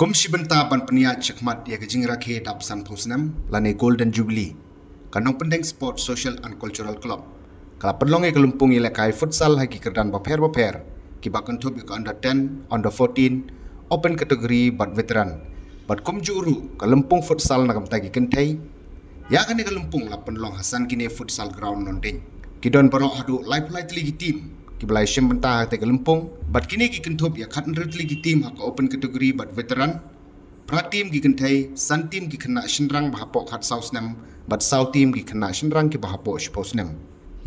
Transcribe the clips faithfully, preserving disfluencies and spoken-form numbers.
Kum shi bynta ban pynïaid shakhmat ïa ka jingrakhe dap sanphew snem lane Golden Jubilee, ka Nongpyndeng Sports Social and Cultural Club ka la pynlong ïa ka lympung ïalehkai futsal ha ki kyrdan bapher bapher, kiba kynthup ïa ka under ten, under fourteen, open category bad veteran. Bad kumjuh ruh ka lympung futsal na ka bynta ki kynthei. Ïa kane ka lympung la pynlong ha Sankine Futsal Ground Nongding. Ki don baroh haduh laiphew lai tylli ki team kiba la ïashim bynta ha kata ka lympung. Bad kine ki kynthup ïa khathynriew tylli ki team ha ka open category bad veteran. Phra team ki kynthei, san team ki khynnah shynrang ba hapoh khatsaw snem, bad saw team ki khynnah shynrang kiba hapoh shiphew snem.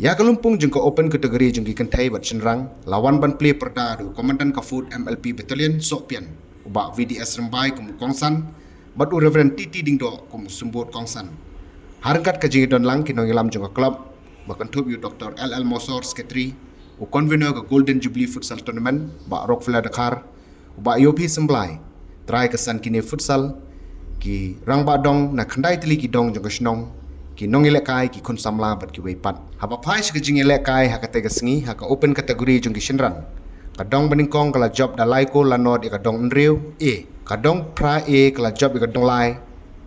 Ïa ka lympung jong ka open category jong ki kynthei bad shynrang la wan ban plie pyrda da u Commandant ka Fourth M L P Battalion Sohpian, u Bah V D S Rymbai kum u kongsan, bad u Reverend T T Diengdoh kum u symbud kongsan. Ha ryngkat ka jingïadon lang ki nongïalam jong ka club, ba kynthup ïa u Doctor L L Mawsor, Secretary, u convener ka Golden Jubilee Futsal Tournament, Bah Rockefeller Dkhar, u Bah Yopi Symblai, trai ka Sankine Futsal, ki rangbah dong na khyndai tylli ki dong jong ka shnong, ki nongïalehkai, ki khun samla bad kiwei pat. Haba phai sha ka jingïalehkai ha kata ka sngi ha ka open category jong ki shynrang, ka dong banyngkong ka la jop da lai kol la nod ïa ka dong hynriew A, ka dong phra A ka la jop ïa ka dong lai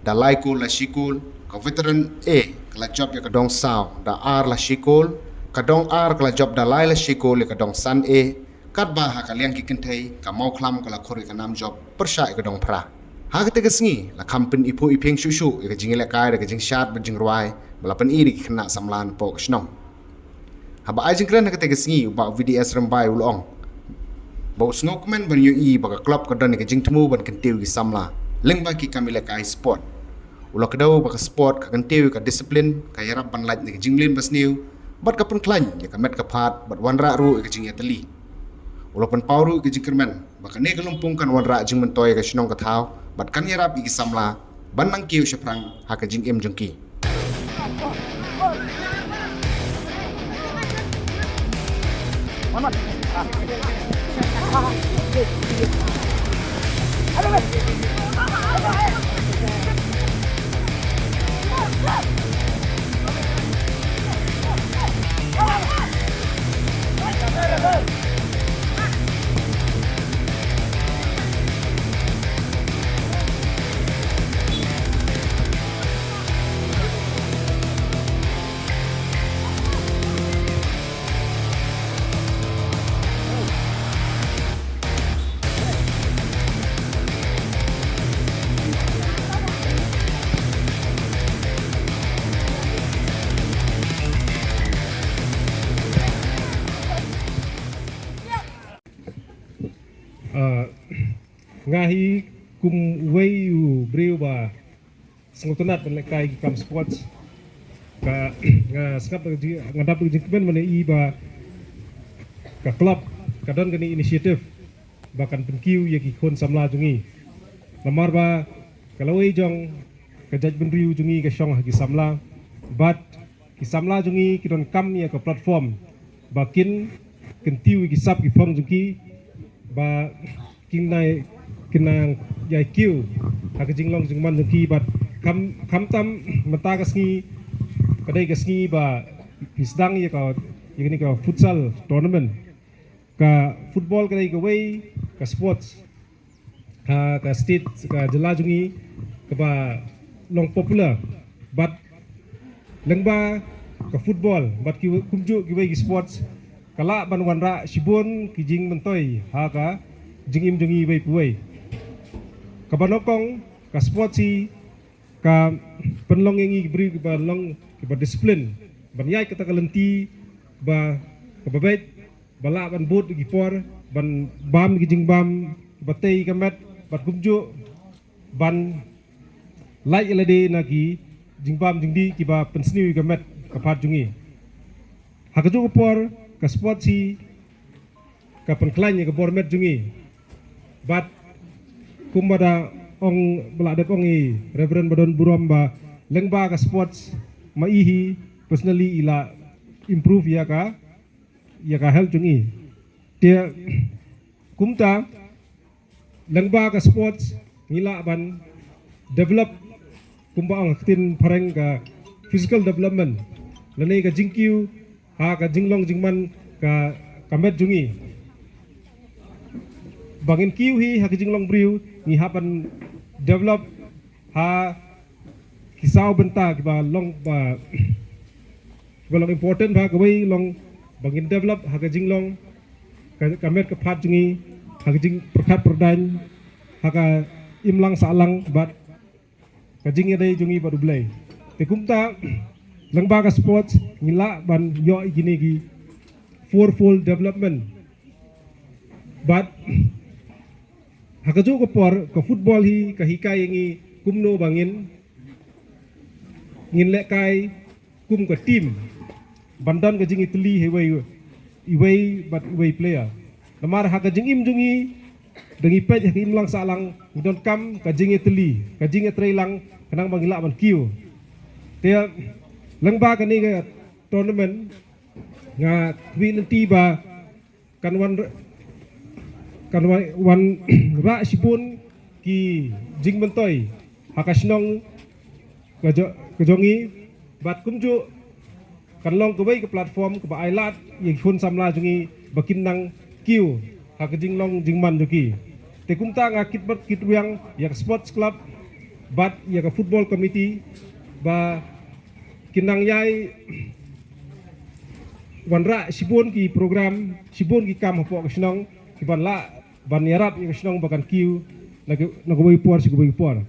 da lai kol la shi kol, ka veteran A ka la jop ïa ka dong saw da ar la shi kol, ka dong ar ka la jop da lai la shi kol ïa ka dong san A. Katba ha ka liang ki kynthei, ka Mawkhlam ka la khur ïa ka nam jop pyrshah ïa ka dong phra. Ha kata ka sngi la kham pyniphuh iphieng shuh shuh ïa ka jingïalehkai da ka jingshad bad jingrwai ba la pyni da ki khynnah samla napoh ka shnong. Haba ai jingkren ha kata ka sngi, u Bah V D S Rymbai u la ong ba u sngewkmen ban ïohi ba ka club ka don ïa ka jingthmu ban kyntiew ïa ki samla lyngba ki kam ïalehkai sport. U la kdew ba ka sport ka kyntiew ïa ka discipline, ka ïarap ban lait na ka jingmlien basniew, bad ka pynkhlaiñ ïa ka met ka phad bad wanrah ruh ïa ka jingïatylli. U la pynpaw ruh ïa ka jingkyrmen ba kane ka lympung kan wanrah jingmyntoi ïa ka shnong ka thaw bad kan ïarap ïa ki samla ban nang kiew shaphrang ha ka jingim jong ki. Ah, nga hi kum uwei u briew ba sngewtynnat ban lehkai ki kam sports. Ka, nga sngap da ka jing, nga dap da ka jingkmen ban ïohi ba ka club ka don kane initiative ba kan pynkiew ïa ki khun samla jong ngi. Namar ba ka lawei jong ka jaitbynriew jong ngi ka shong ha ki samla, bad ki samla jong ngi ki donkam ïa ka platform ba kin kyntiew ïa ki sap ki phong jong ki, ba kin nang, kin nang ïai kiew ha ka jinglong jingman jong ki. Bad kham, khamtam mynta ka sngi ka dei ka sngi ba phi sdang ïa ka, ïa kane ka futsal tournament. Ka football ka dei kawei ka sports ha ka state, ka jylla jong ngi, kaba long popular. Bad lyngba ka football bad ki, kumjuh kiwei ki sports, ka lah ban wanrah shibun ki jingmyntoi ha ka jingim jong ngi iwei pa iwei. Kaba nyngkong, ka sports hi ka pynlong ïa ngi ki briew kiba long kiba discipline ban ïaid kata ka lynti ba, kaba beit, ba lah ban bud ki por ban bam ki jingbam kiba tei ka met, bad kumjuh ban lait ïa lade na ki jingbam jingdih kiba pynsniew ïa ka met ka phad jong ngi. Ha kajuh ka por, ka sports hi ka pynkhlaiñ ïa ka bor met jong ngi. Bad kumba da ong, ba la dep ong i Reverend Badonburom ba lyngba ka sports ma i hi personally i la improve ïa ka, ïa ka health jong i. Te kumta, lyngba ka sports ngi lah ban develop, kumba ong ha ka ktien phareng, ka physical development, lane ka jingkiew ha ka jinglong jingman ka, ka met jong ngi. Ba ngin kiew hi ha ka jinglong briew, ngi hap ban develop ha ki saw bynta kiba long ba, kiba long important ba, kawei long ba ngin develop ha ka jinglong ka, ka met ka phad jong ngi, ha ka jingpyrkhat pyrdaiñ, ha ka imlang sahlang bad ka jingïadei jong ngi bad U Blei. Te kumta, lyngba ka sports ngi lah ban ïoh ïa kine ki fourfold development. Bad ha kajuh ka por, ka football hi ka hikai ïa ngi kumno ba ngin, ngin lehkai kum ka team ban don ka jingïatylli ha iwei, iwei bad iwei player. Namar ha ka jingim jong ngi, da ngi peit ha ka imlang sahlang, ngi donkam ka jingïatylli, ka jingïatreilang, khnang ba ngi lah ban kiew. Te lyngba kane ka tournament, nga kwah lynti ba kan wan, kan wan, wan rah shibun ki jingmyntoi ha ka shnong ka jo-, ka jong ngi, bad kumjuh kan long kawei ka platform kaba ai lad ïa ki khun samla jong ngi ba kin nang kiew ha ka jinglong jingman jong ki. Te kumta nga kit bad kit wiang ïa ka sports club bad ïa ka football committee ba kin nang ïai wanrah shibun ki program, shibun ki kam hapoh ka shnong, kiban lah ban ïarap ïa ka shnong ba kan kiew na ka, na kawei por sha kawei por.